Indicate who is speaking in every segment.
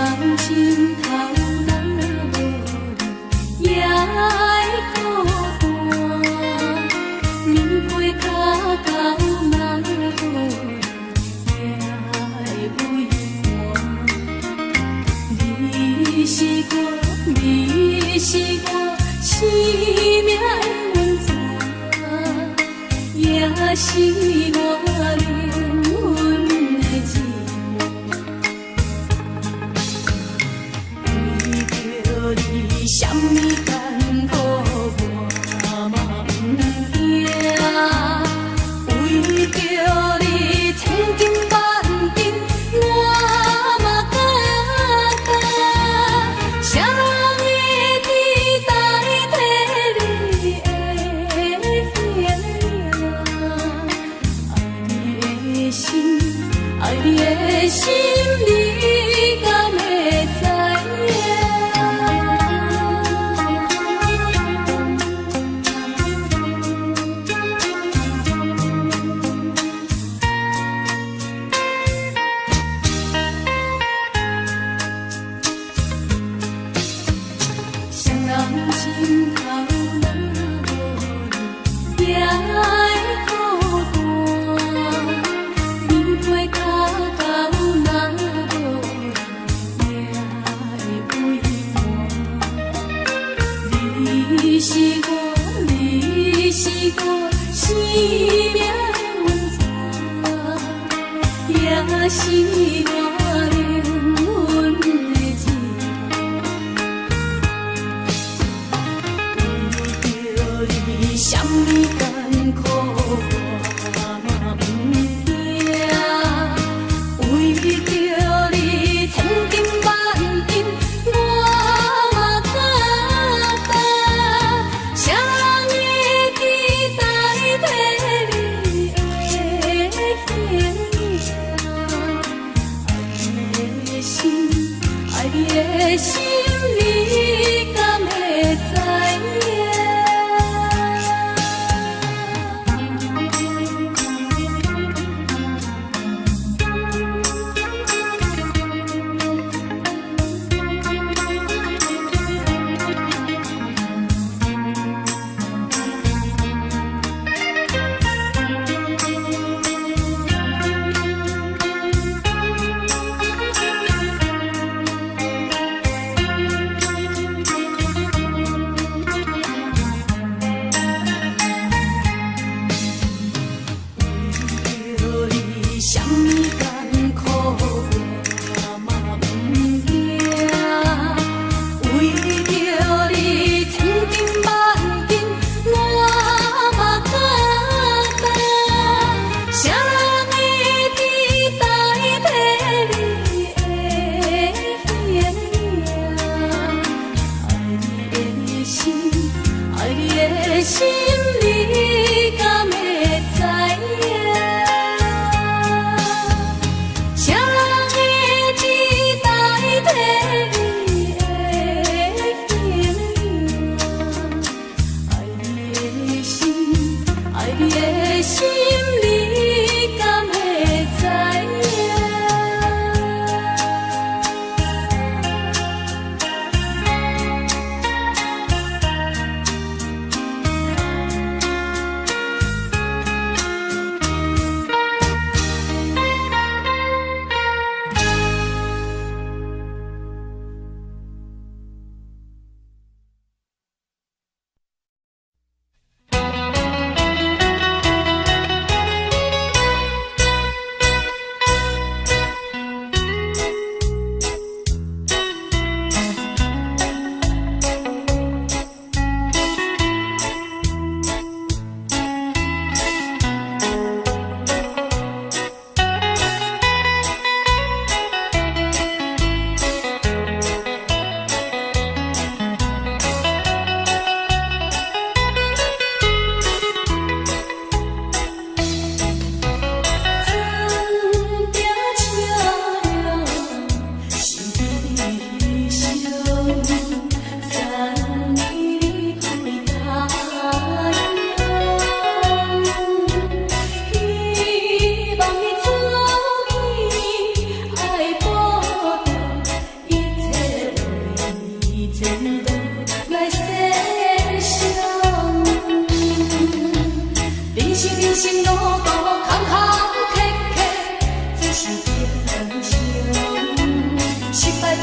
Speaker 1: 人心頭若無你，也會孤單。棉被跤狗若無你，也會畏寒。你是我，你是我生命的源泉，也是我靈魂的寂寞。為著你，啥物艱苦我嘛毋驚。為著你，千金萬金我嘛敢擔。誰人會知代替你的形影？愛你的心，愛你的心，你敢會知影？誰人心頭若無你，也會孤單。棉被跤狗若無你，也會畏寒。你是我，你是我生命的源泉，也是我靈魂的寂寞。為著你，啥物艱苦我嘛毋驚。為著你，千金萬金我嘛敢擔。誰人會知代替你的形影？愛你的心，愛你的心，你敢會知影？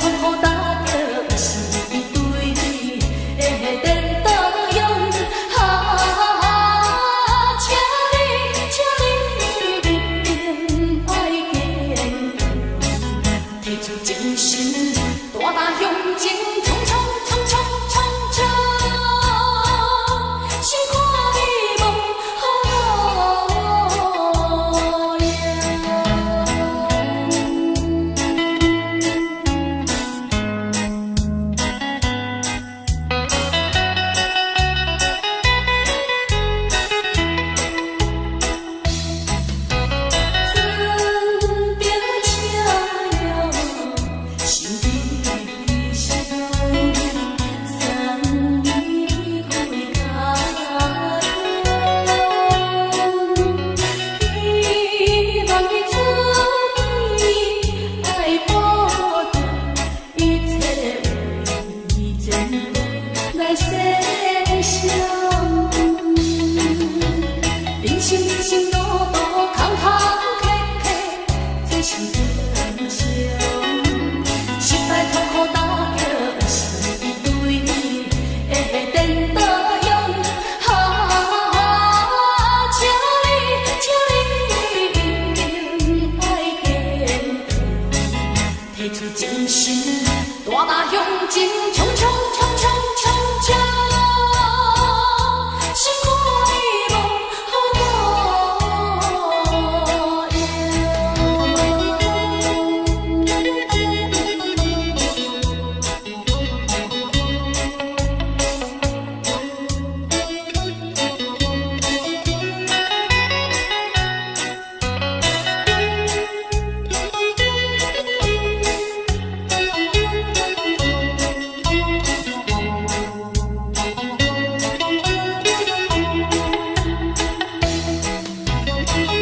Speaker 1: 痛苦打擊，是對你的顛倒用。啊，請你，請你一定愛堅強，提出精神，大膽向前衝衝衝衝衝衝，心肝美夢好路用。船著車了，心伫上，送你回家鄉。希望你自己愛保重，一切為前途來設想。人生人生路途坎坎坷坷，這是常常。失敗痛苦打擊，是對你的顛倒用。啊，請你，請你一定愛堅強，提出精神，大膽向前衝衝衝衝衝衝，心肝美夢好路用。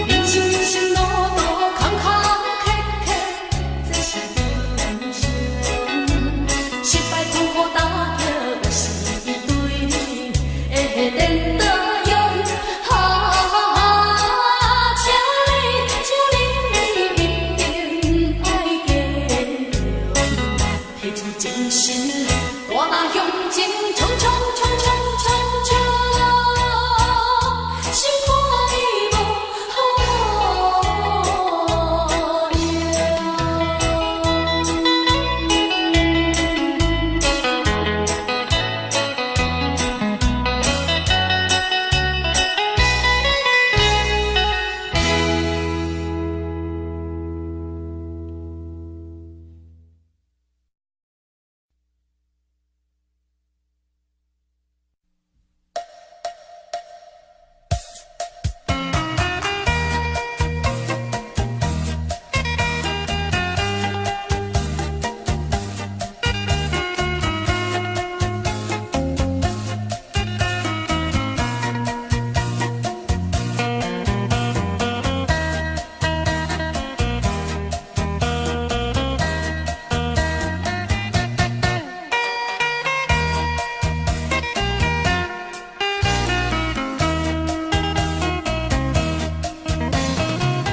Speaker 1: 人生人生路途坎坎坎坷，這是常常。失敗痛苦打擊，是對你的顛倒用。啊，請你，請你一定愛堅強，提出精神，大膽向前衝衝衝衝衝衝，心肝美夢好路用。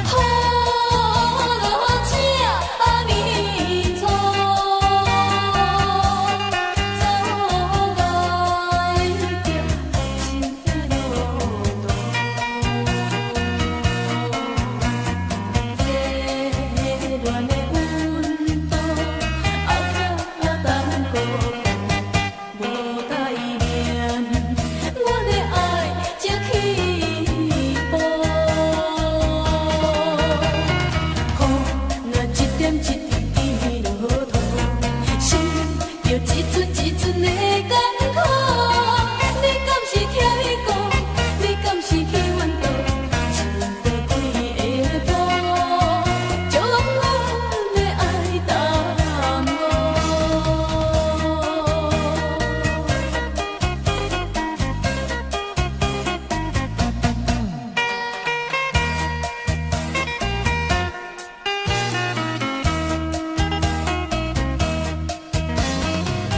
Speaker 1: 好路這呢走，走來著愛情的路途。熱戀的溫度，後較等孤無代念，阮的愛才起步。雨若一點一滴滴落土，心就一寸一寸的艱苦。你敢是疼伊顧？你敢是彼阮倒？穿過幾个步，將阮的愛耽誤。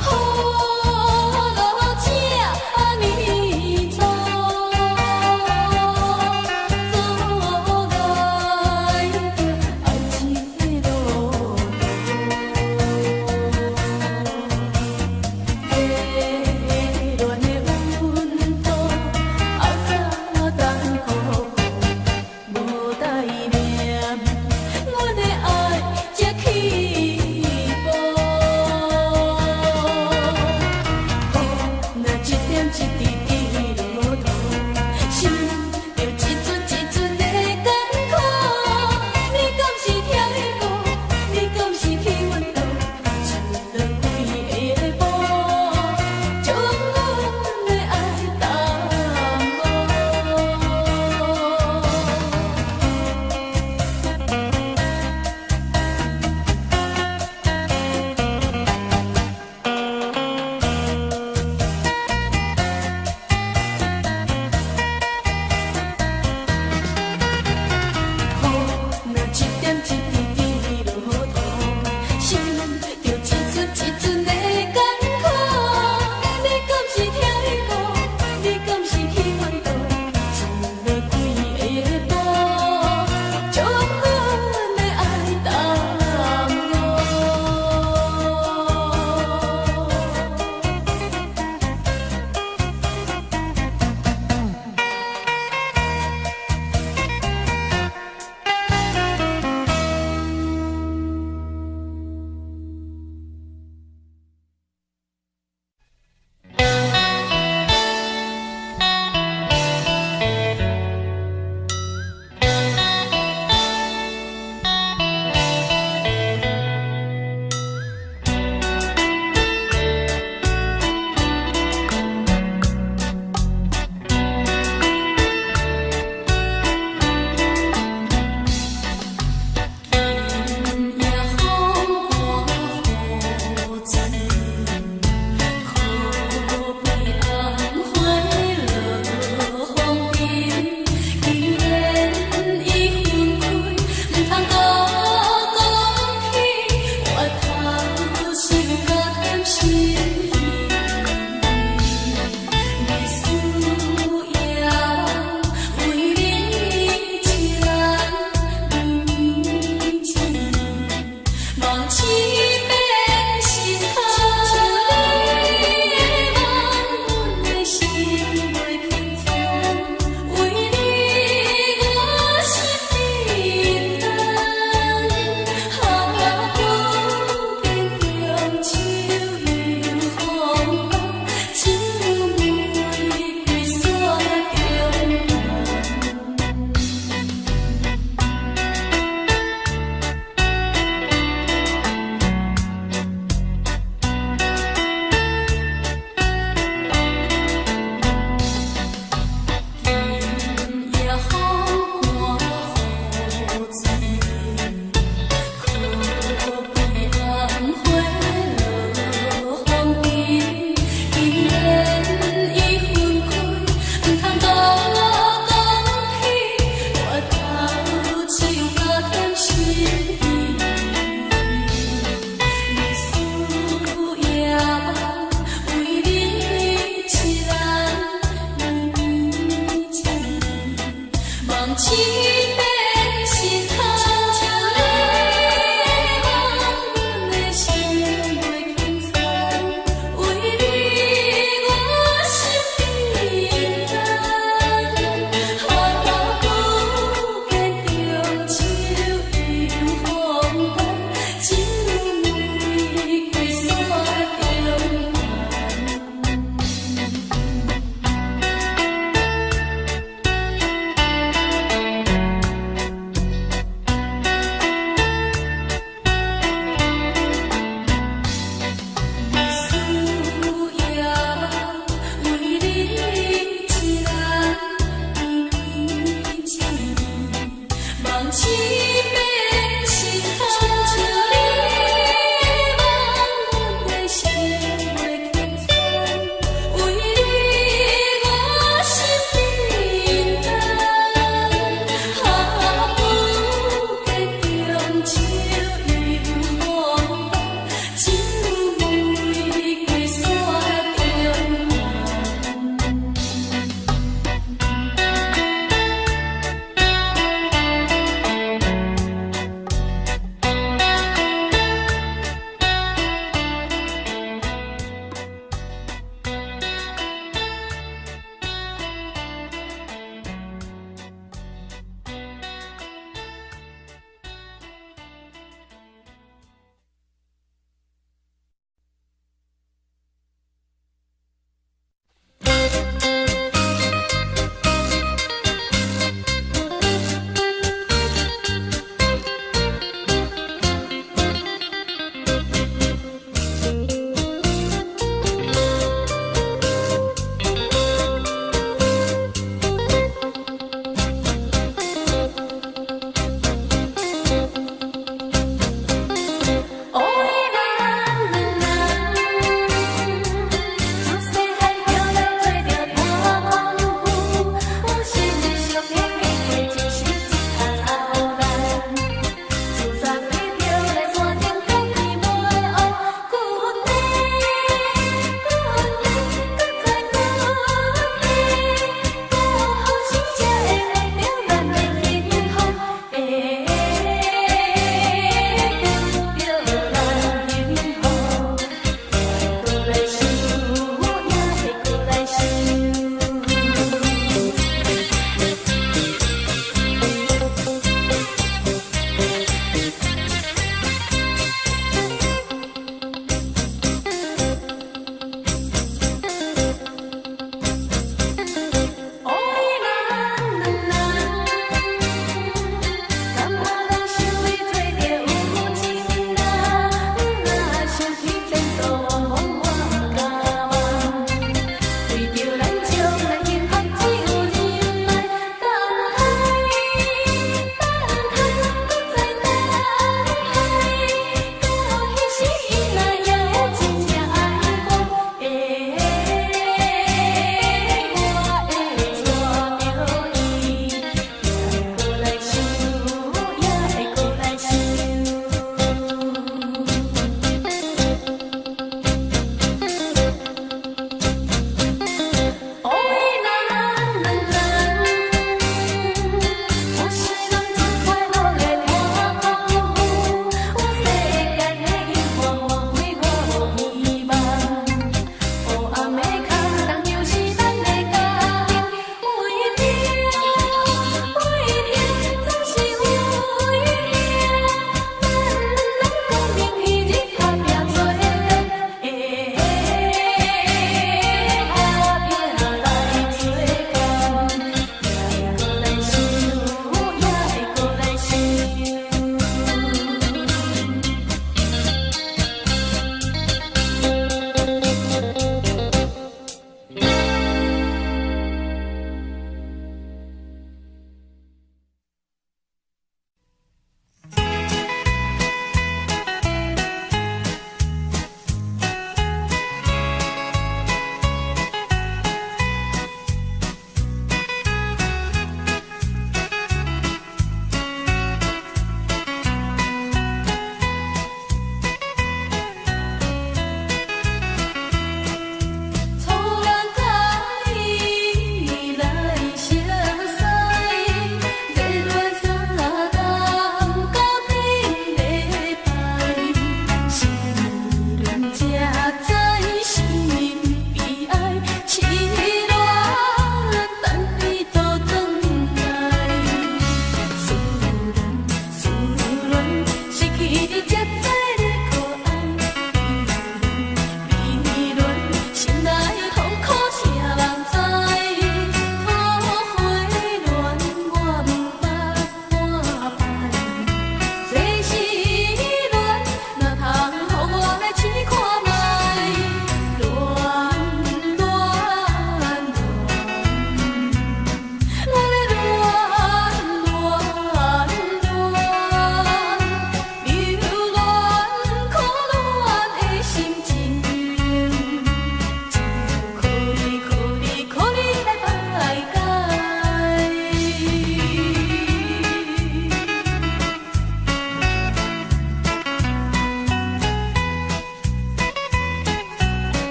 Speaker 1: 好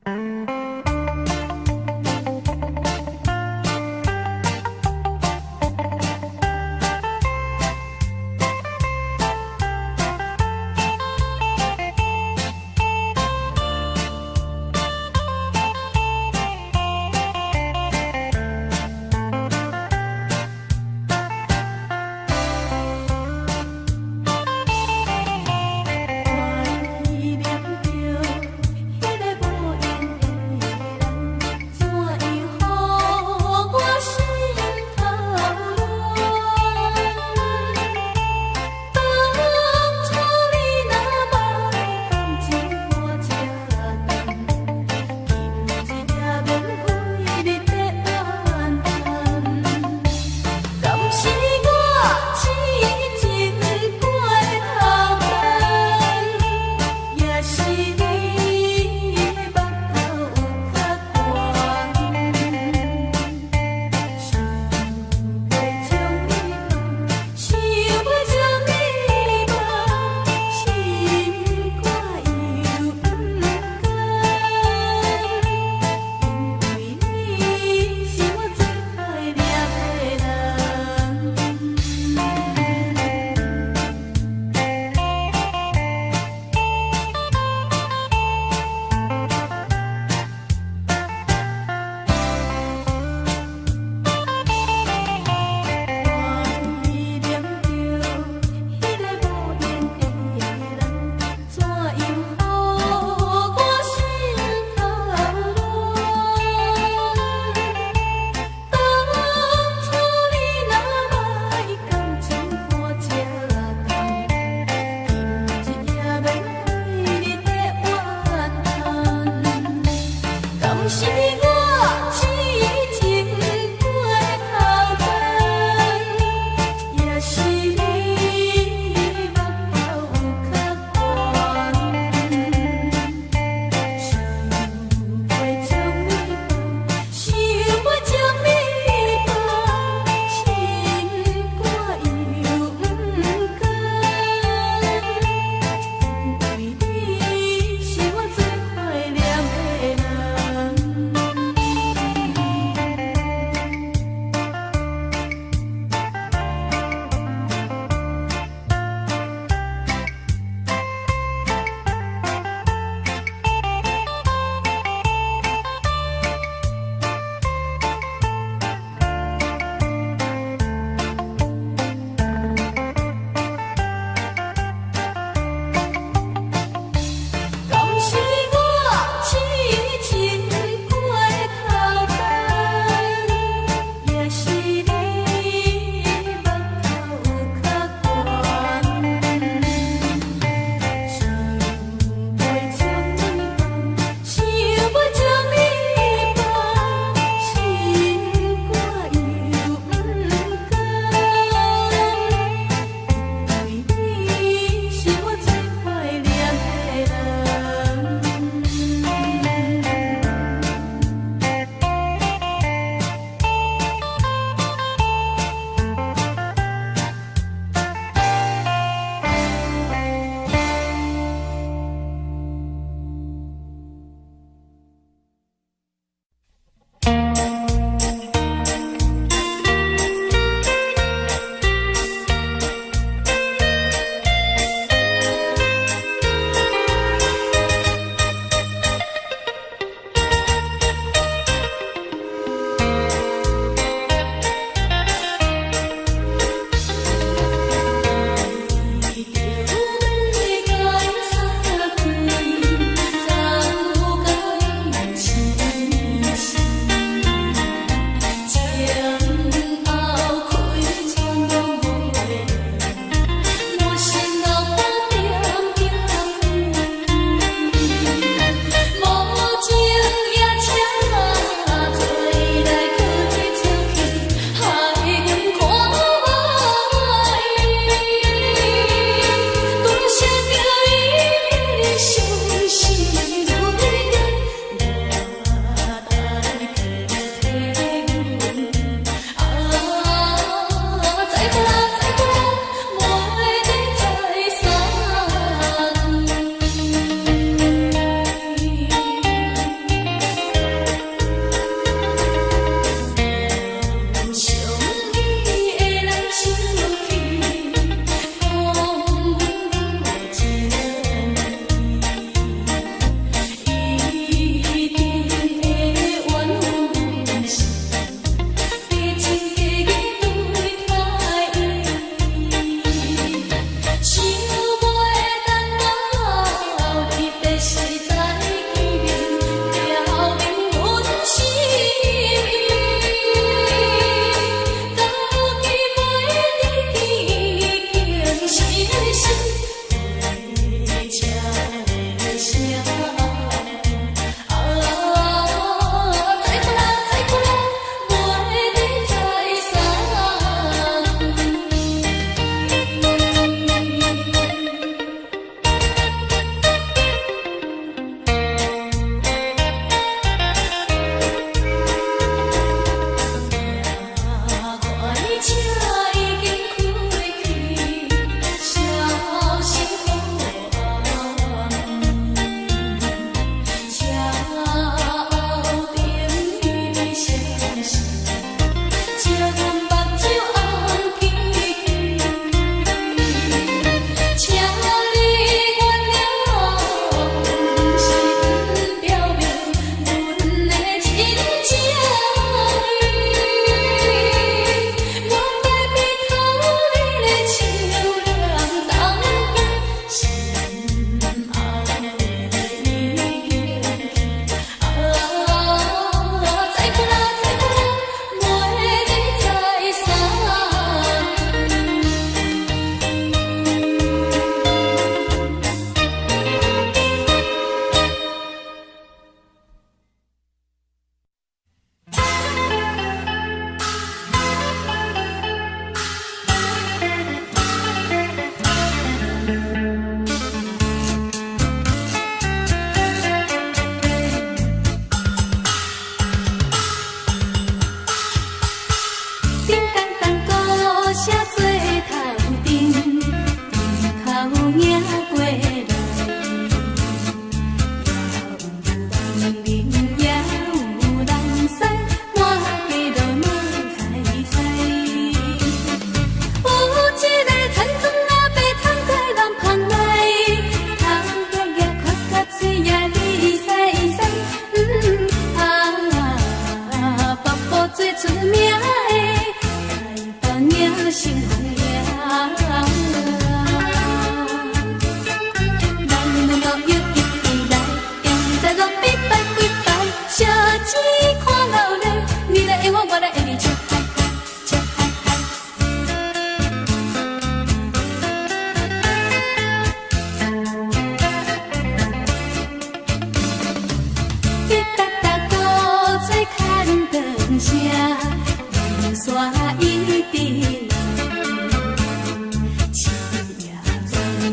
Speaker 1: 我念著彼个無緣的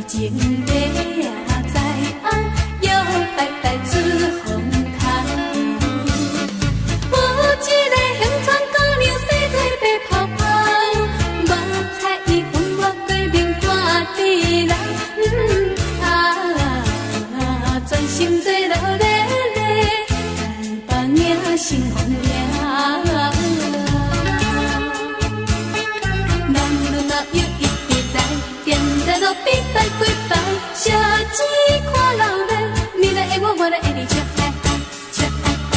Speaker 1: 情的知影，搖擺擺出風頭。有一个興川姑娘，生做白泡泡，目彩伊分我過面看佇人，啊，專心做落咧咧，台北迎新風迎。男女老幼一直來，踮在路邊拜幾擺，小子看鬧熱，你來愛我，我來愛你，笑嗨嗨，笑嗨嗨。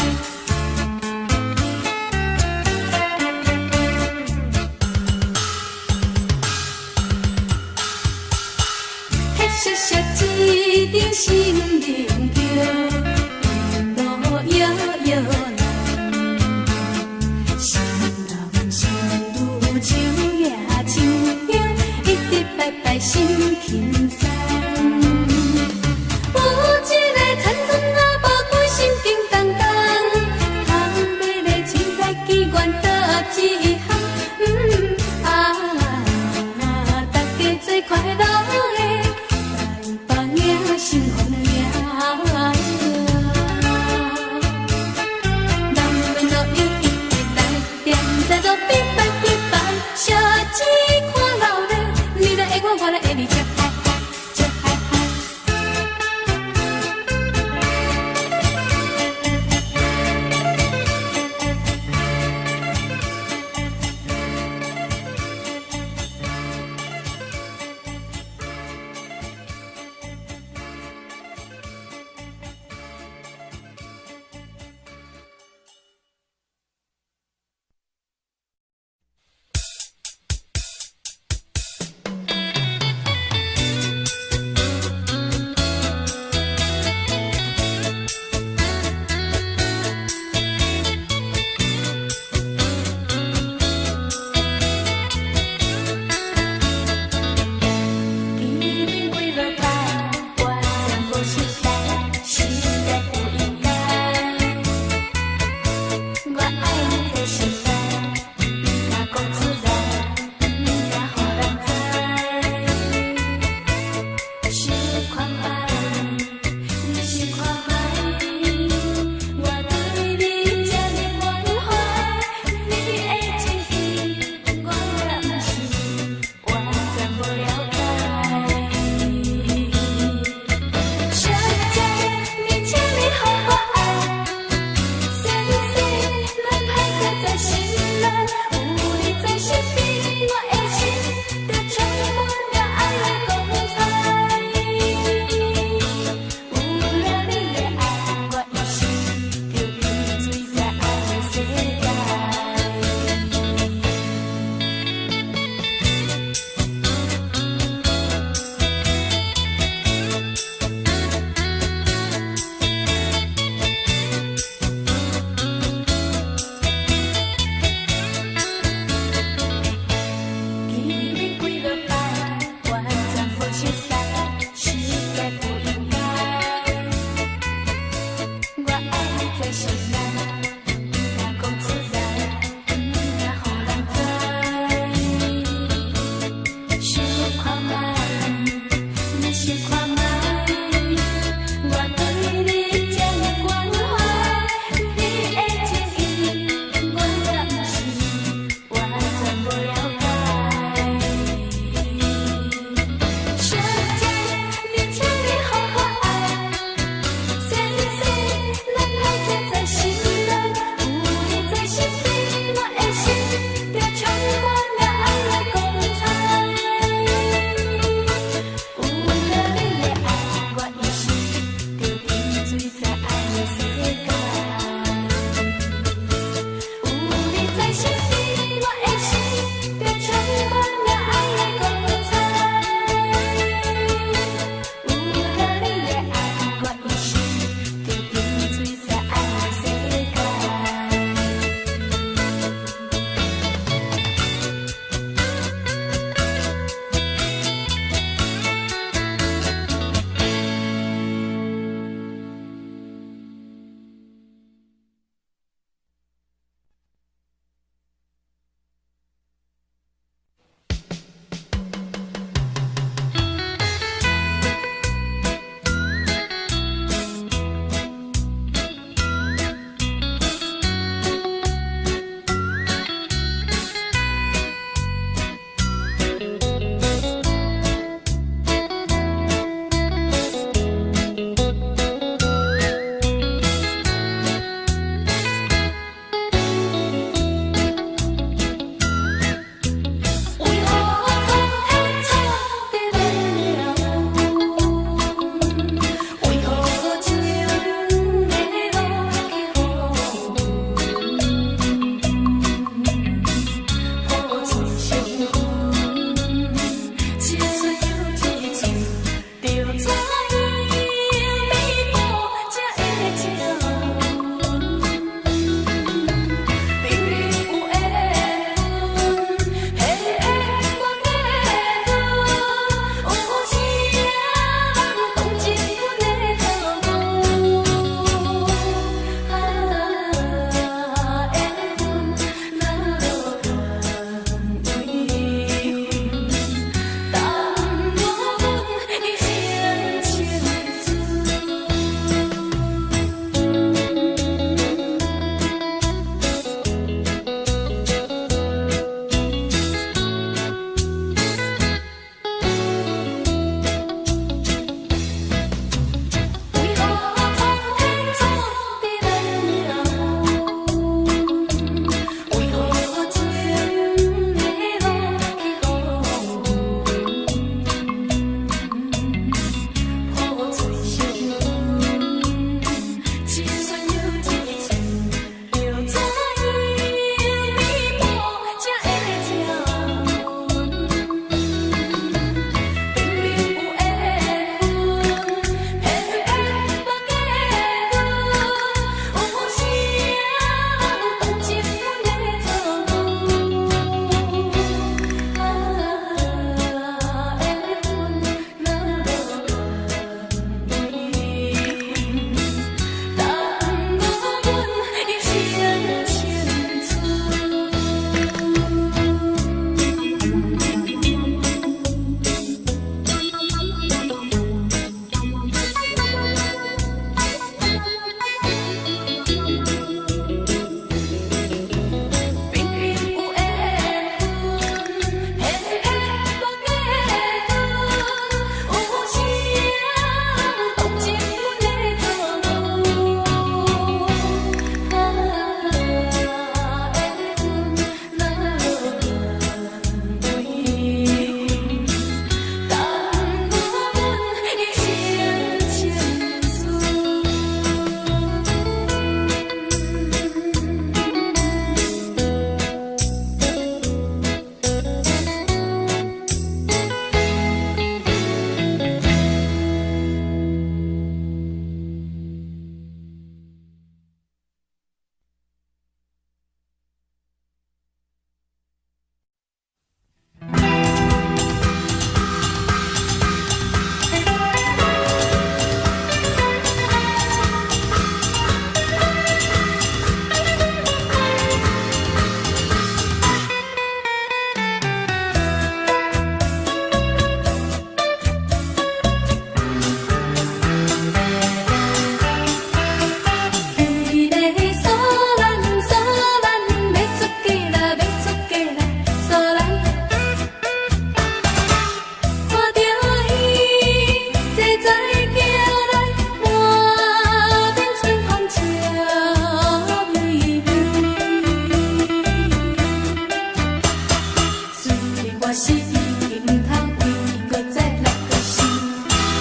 Speaker 1: 彼小小一張心靈橋，沿路搖搖人，新男新女手攑手香，一直拜拜心輕鬆。有一个田村阿婆，規心叮當當，頭尾咧凊彩機關倒一項，啊，大家做快樂的台北迎新風迎。男女老幼一直來，踮在路邊拜幾擺，小子看鬧熱，你來愛我，我來愛你，笑嗨嗨，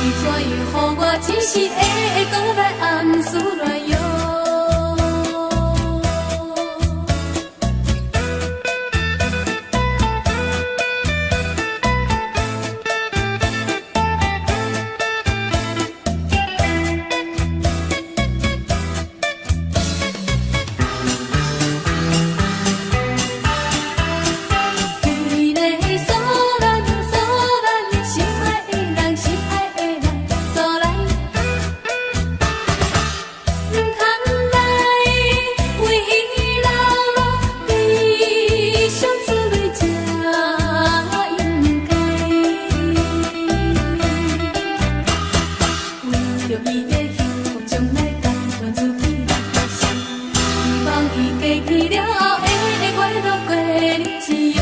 Speaker 1: 伊怎樣予我一時會閣來暗思亂喲？彼个蘇蘭蘇蘭，心愛的人，心愛的人，蘇蘭。毋通來為伊流落悲傷滋味才應該。為著伊的幸福，將來甘願自己來犧牲。希望伊嫁去了後，會快樂過日子喲。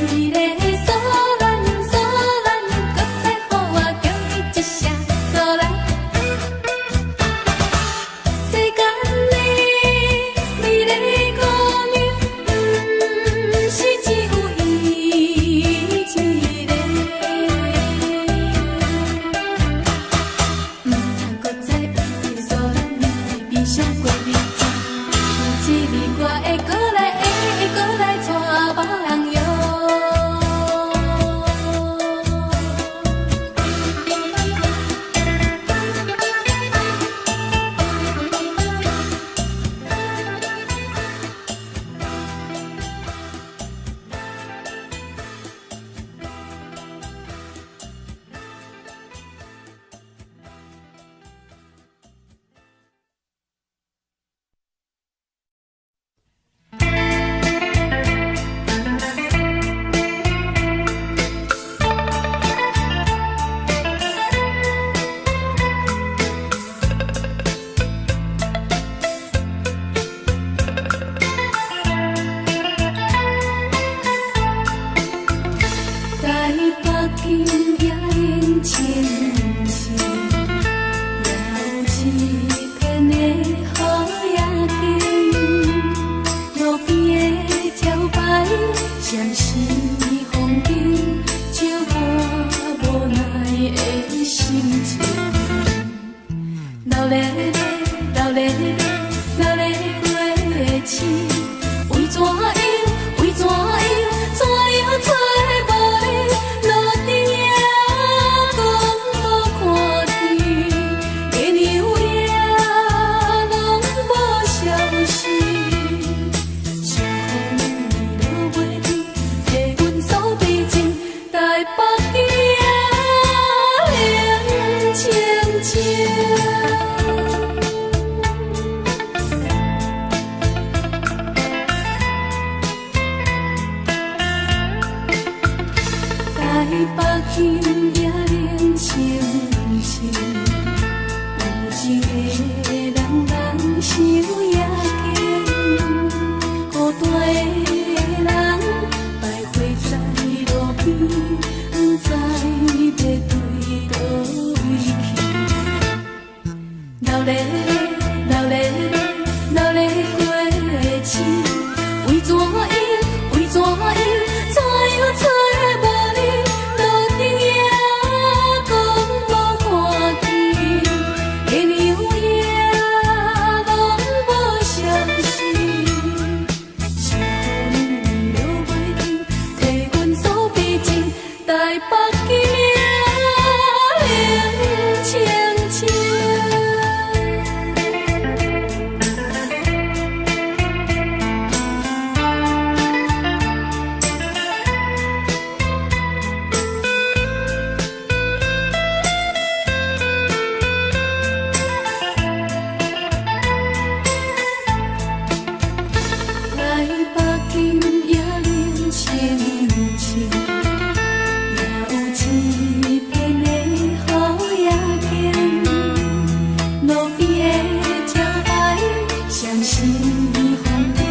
Speaker 1: 彼个蘇蘭蘇蘭，閣再予我叫伊一聲蘇蘭。世間的美麗姑娘，毋是只有伊一個。毋通閣再為蘇蘭的悲傷過日子。有一日我會閣來，會閣來娶別人喲。台北今夜冷清清，也有一片的好夜景。路邊的招牌閃是風景，像我無奈的心情。流咧咧，流咧咧，流咧過市，為怎樣？為怎樣？怎樣找無你？路燈也講無看見，月娘也攏無消息。想予你落袂去，替阮訴悲情，台北今夜冷清清。台北今夜冷清清，有情的人人想夜景，孤單的人徘徊在路邊，不知欲對佗位去。流咧流咧流咧過市，為怎樣？為怎樣？怎樣找無你？路燈也生風景，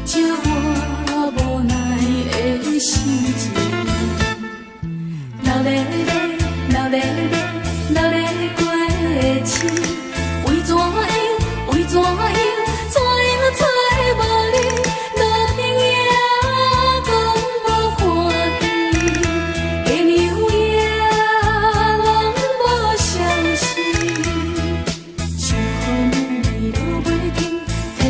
Speaker 1: 照我無奈的心情。流咧咧，流咧咧，流咧過星，為怎樣？為怎樣？怎樣揣無你？路邊也講無看見，嫁娘也攏無消息。想予阮落袂停，提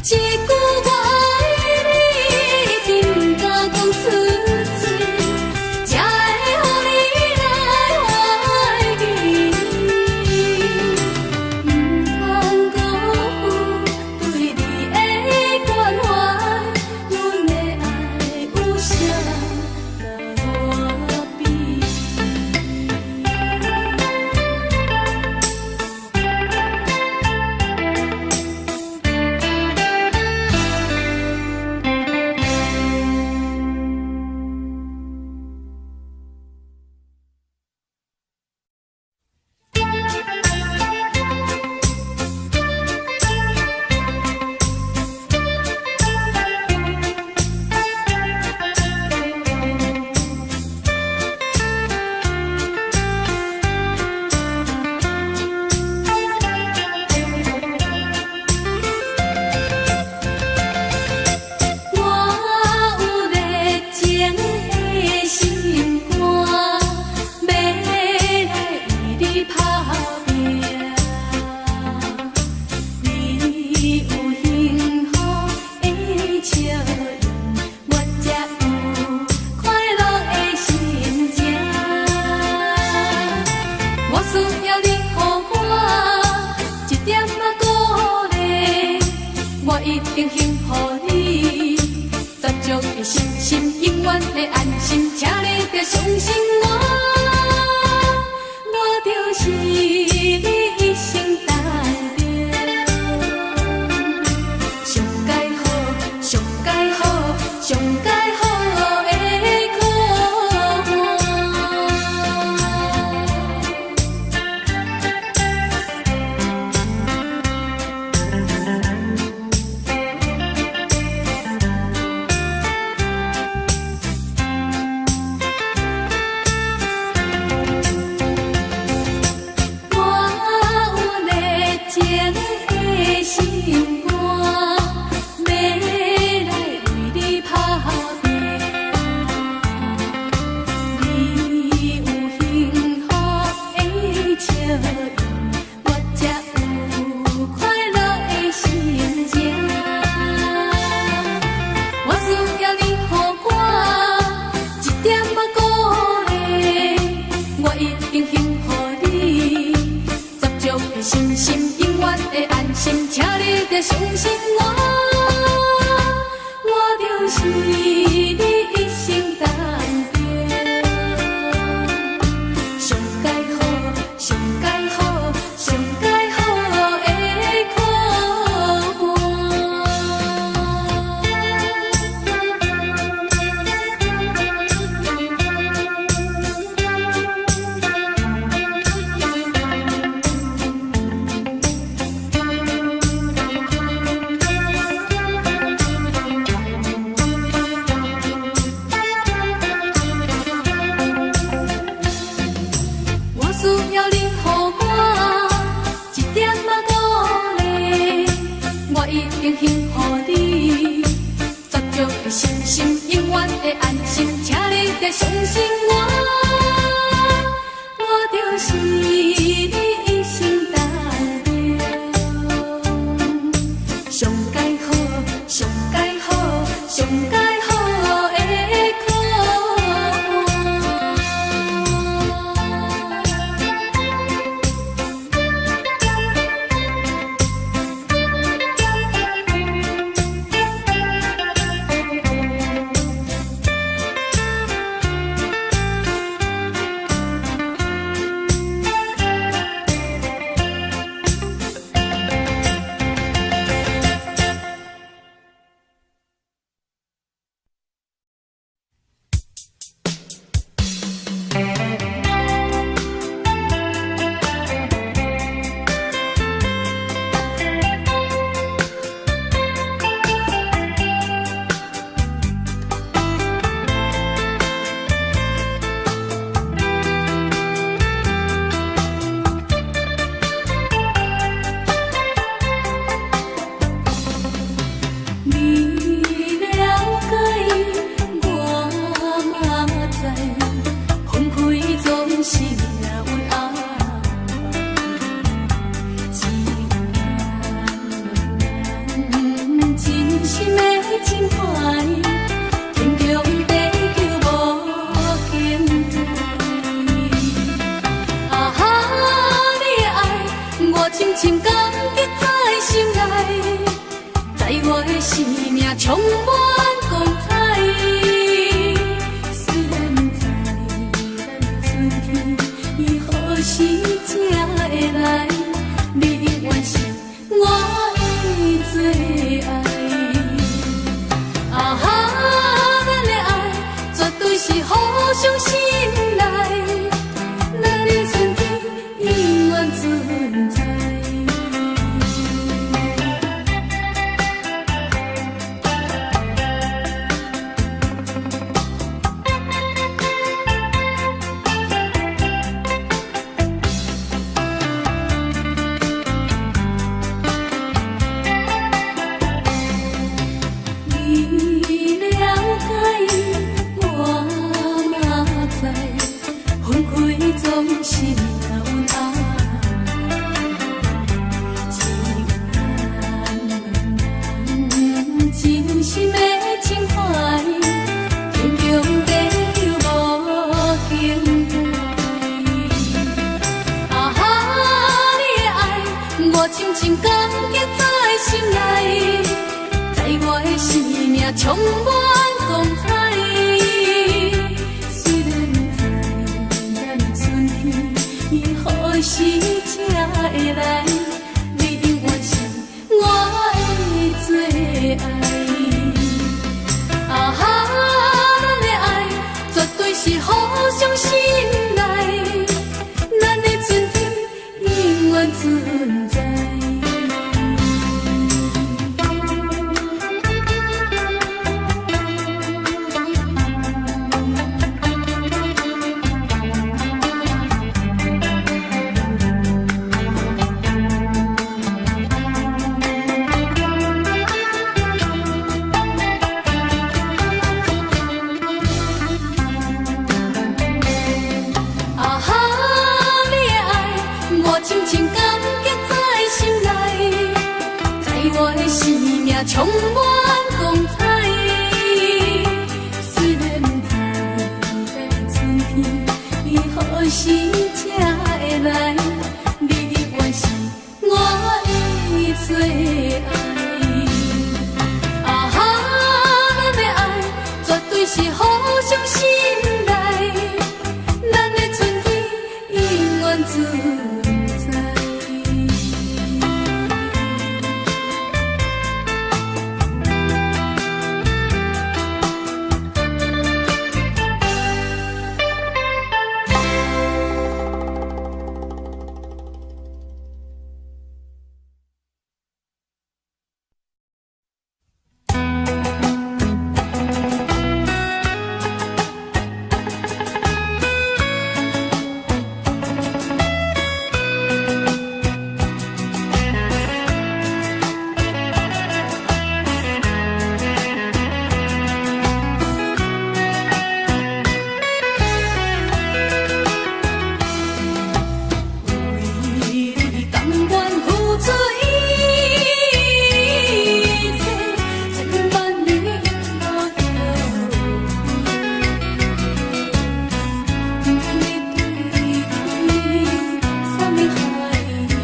Speaker 1: 一句我愛你，毋敢講出嘴，才會予你來懷疑。毋通辜負對你的關懷，阮的愛有啥共我比？我有熱情的心肝，欲來為你打拼。你有幸福的笑容，我才有快樂的心情。我需要你予我一點仔鼓勵，我一定幸福你。十足的信心，永遠的安心，請你著相信我，我就是你一生當中上佳好、上佳好、上佳好的伙伴。我有熱情的心肝，欲來為你打拼。你有幸福的笑容，我才有快樂的心情。我需要你予我一點仔鼓勵，我一定幸福你。十足的信心，永遠會安心，請你著相信我，我就是你一生當中上佳好、上佳好、上佳好的伙伴。情懷，天長地久無間斷。啊哈，你的愛我深深感激在心內，在我的生命充滿光彩。雖然不知咱的春天伊何時才會來，你永遠是我的最愛。啊哈，咱的愛絕對是互相信賴，咱的春天永遠存在。你了解，我嘛知，分開總是命運安排，只有咱兩人真心的情懷，天長地久無間斷。啊哈，你的愛我深深感激在心內，在我的生命充滿光彩。雖然不知咱的春天伊何時才會來，你永遠是我的最愛。啊哈，咱的愛絕對是互相信賴，咱的春天永遠存在。啊哈，你的愛我深深感激在心內，在我的生命充滿光彩。雖然不知咱的春天伊何時才會來，你永遠是我的最愛。啊哈，咱的愛絕對是互相信賴，咱的春天永遠存在。為你甘願付出一切，千萬年無後悔。不管你對去啥物海誓，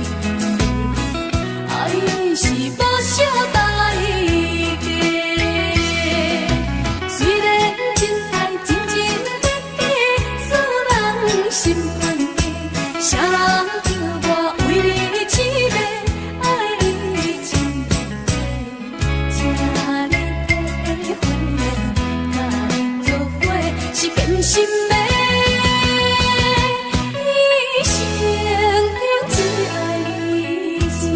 Speaker 1: 愛是無惜代價。雖然真愛真真假假，使人心懸低，啥人叫我為你痴迷，愛你真假，請你體會，佮你做伙是甘心的。一生中只愛你一个。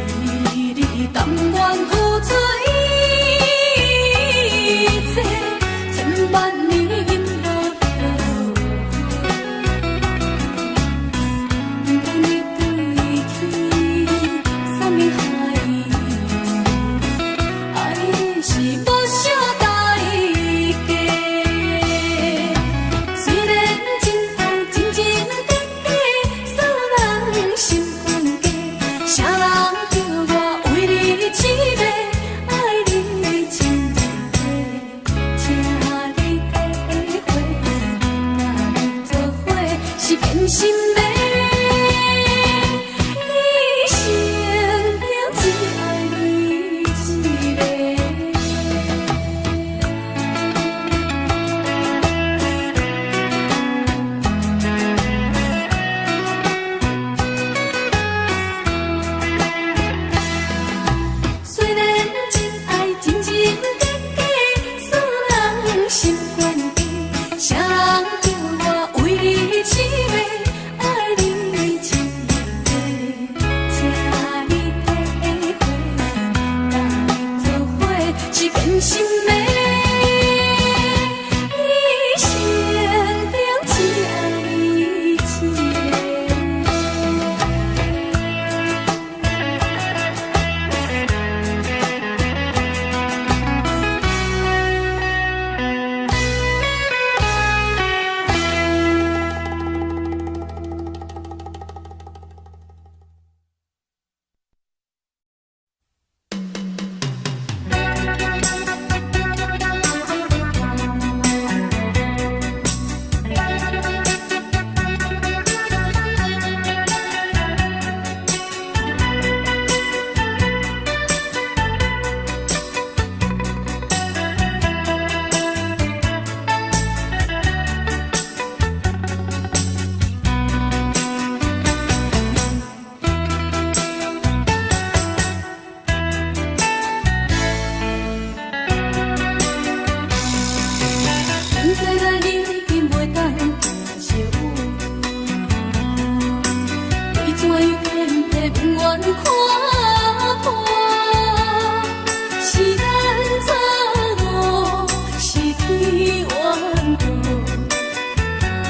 Speaker 1: 為你甘願付出一切，千萬年無後悔。知咱已經袂當行相有？你怎樣偏偏不願看破？是咱錯誤，是天怨妒，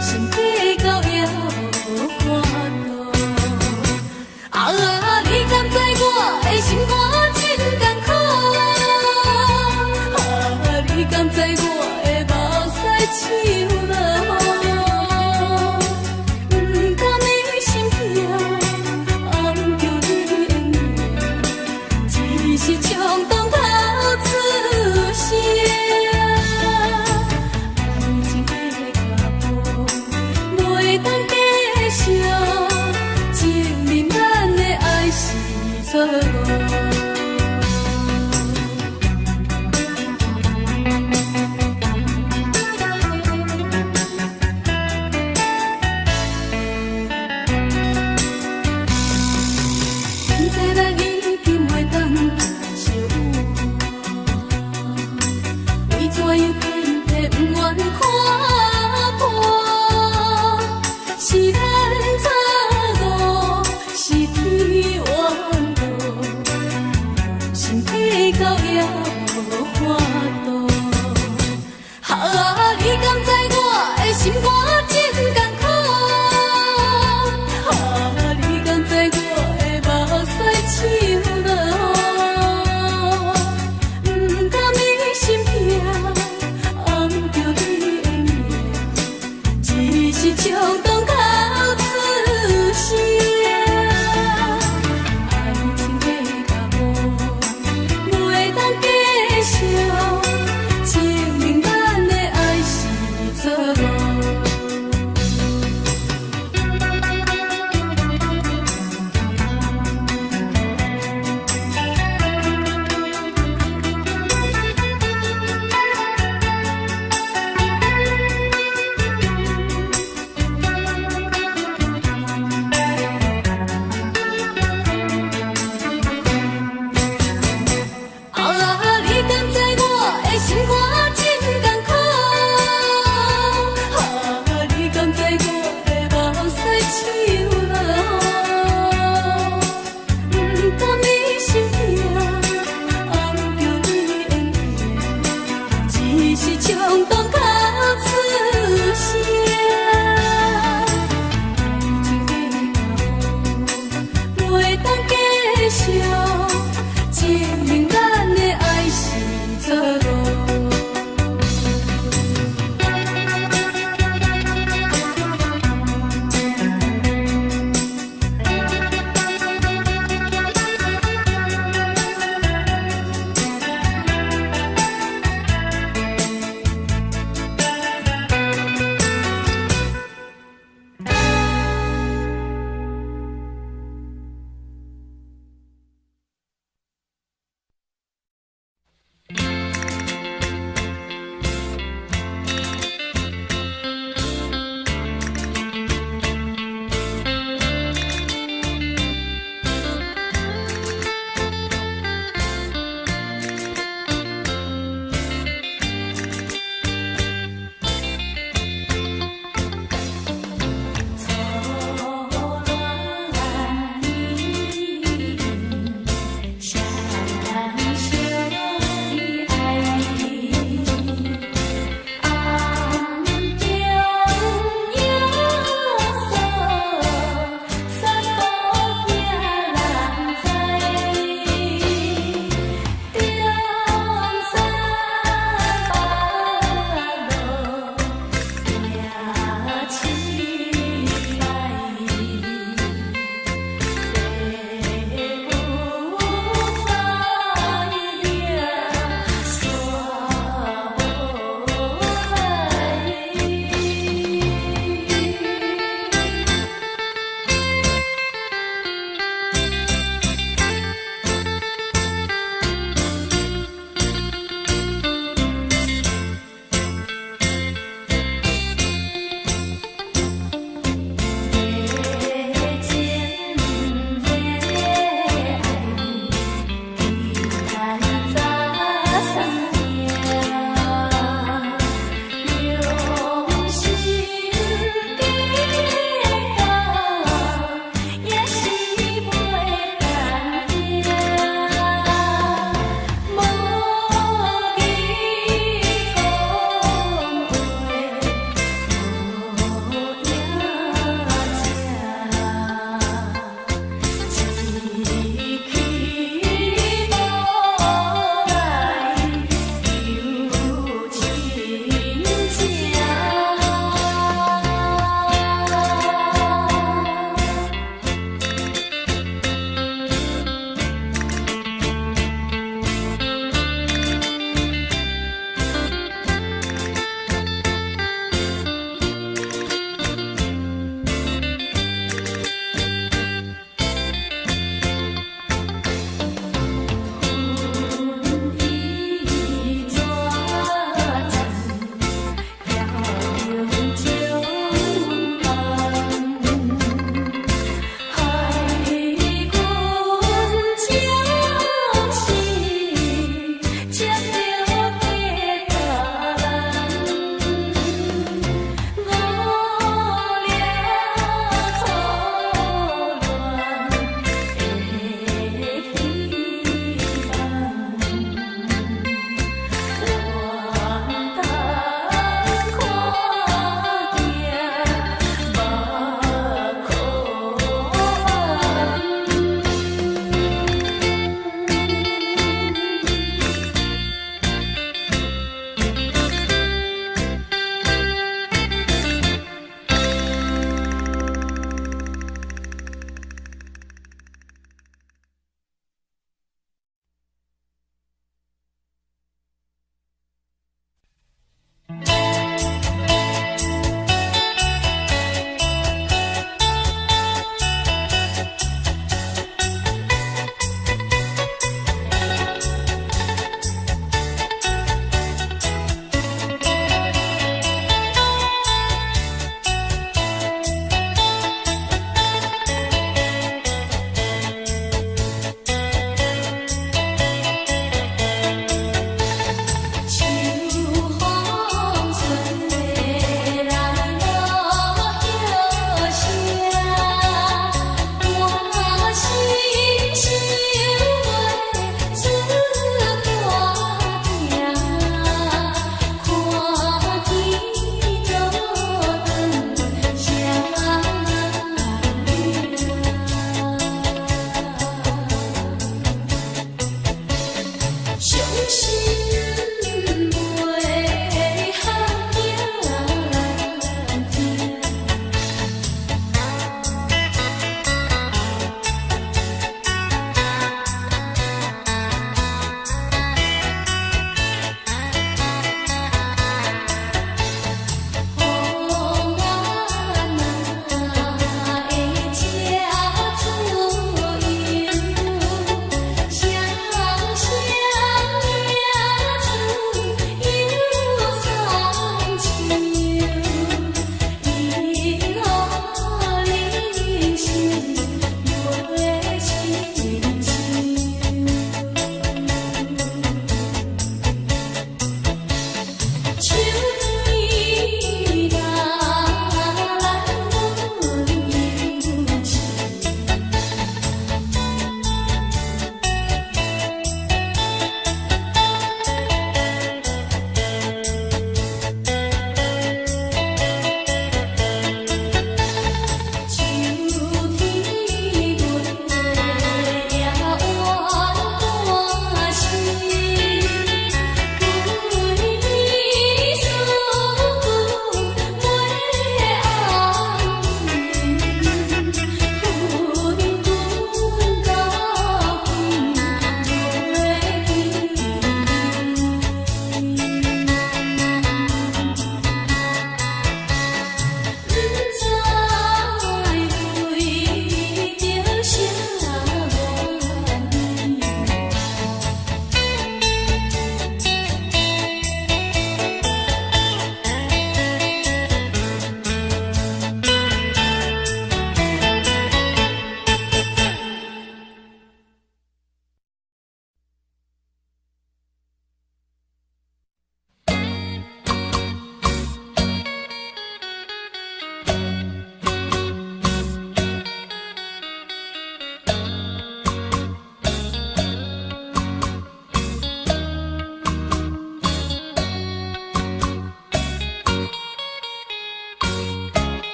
Speaker 1: 心計較也無法度。啊，你敢知我的心肝真艱苦？啊，你敢知我的目屎真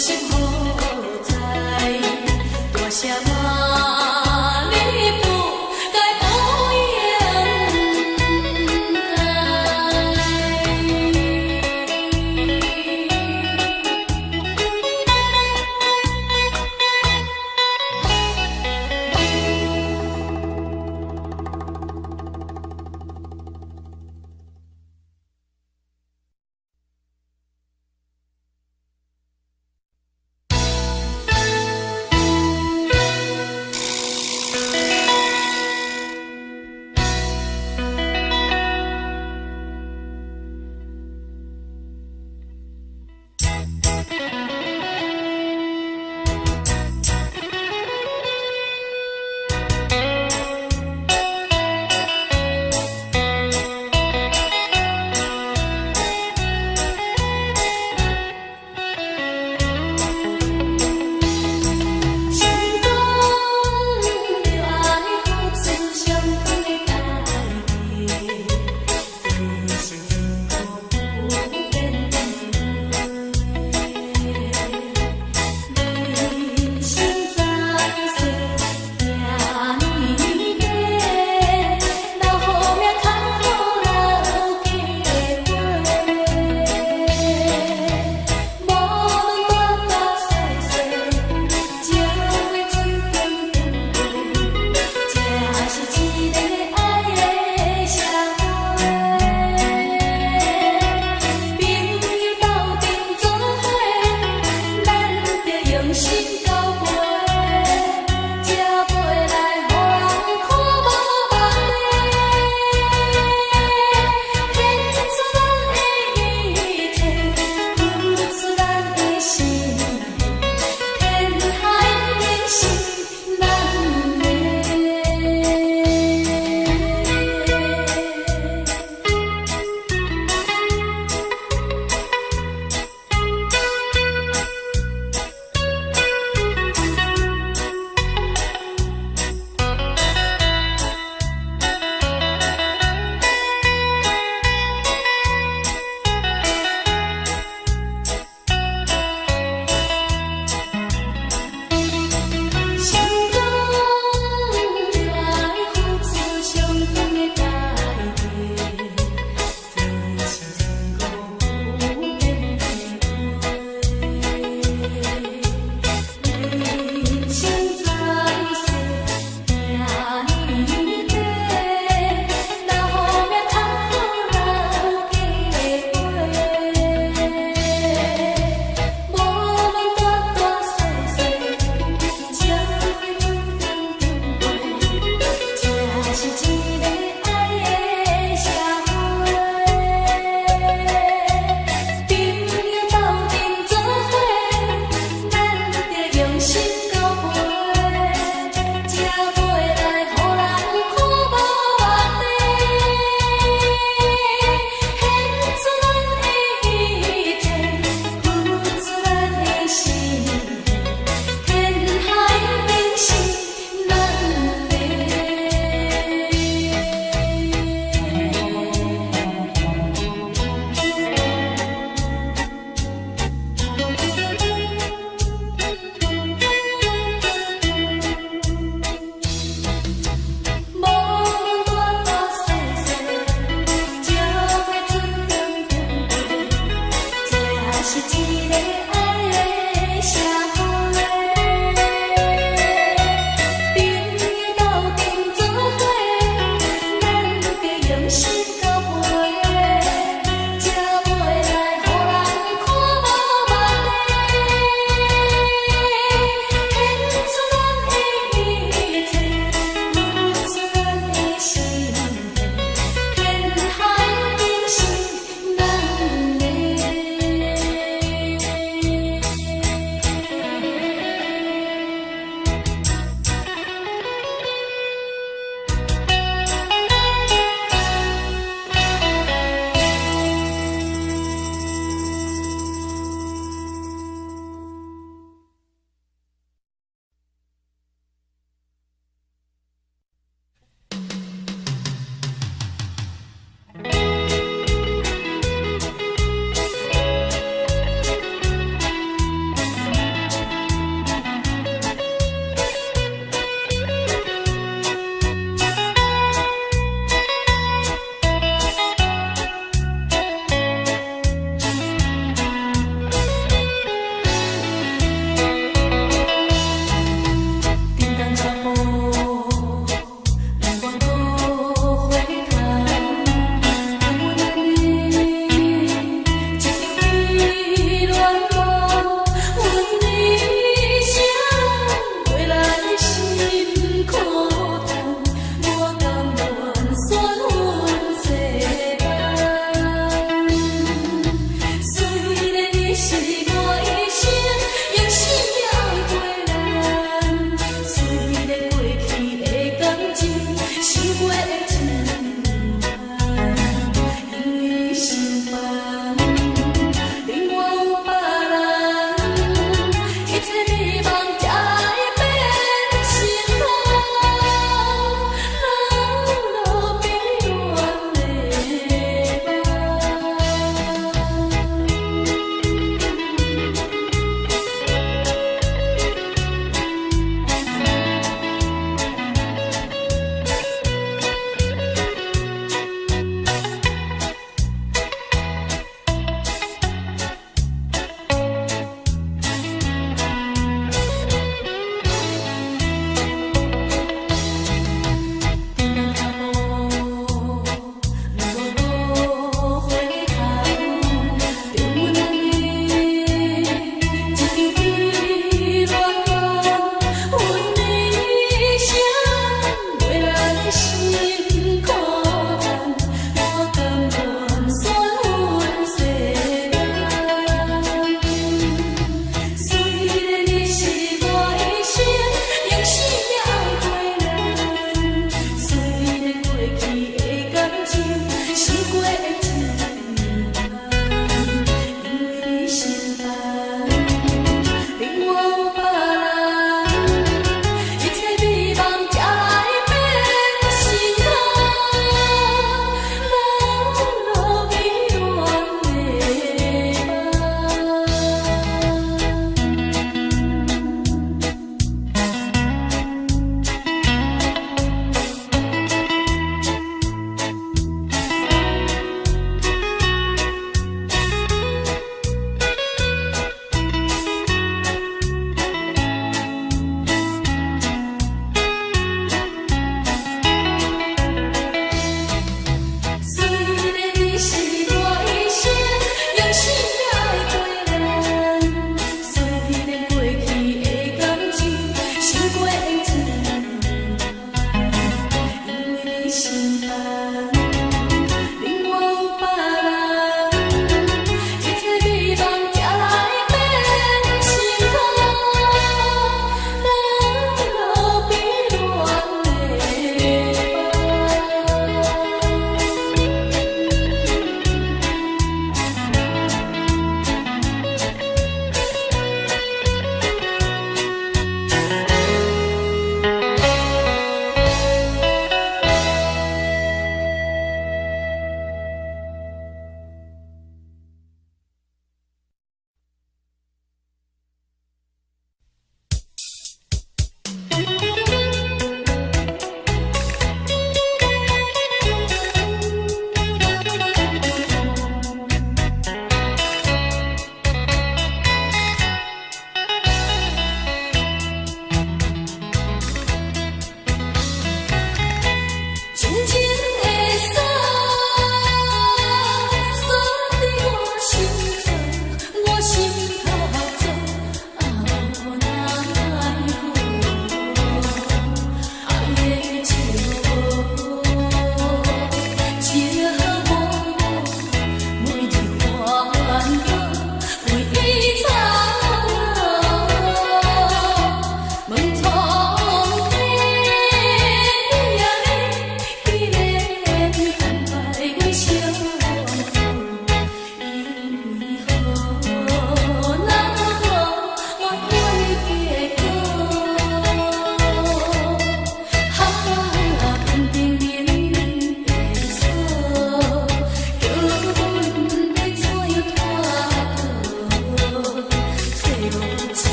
Speaker 1: 生。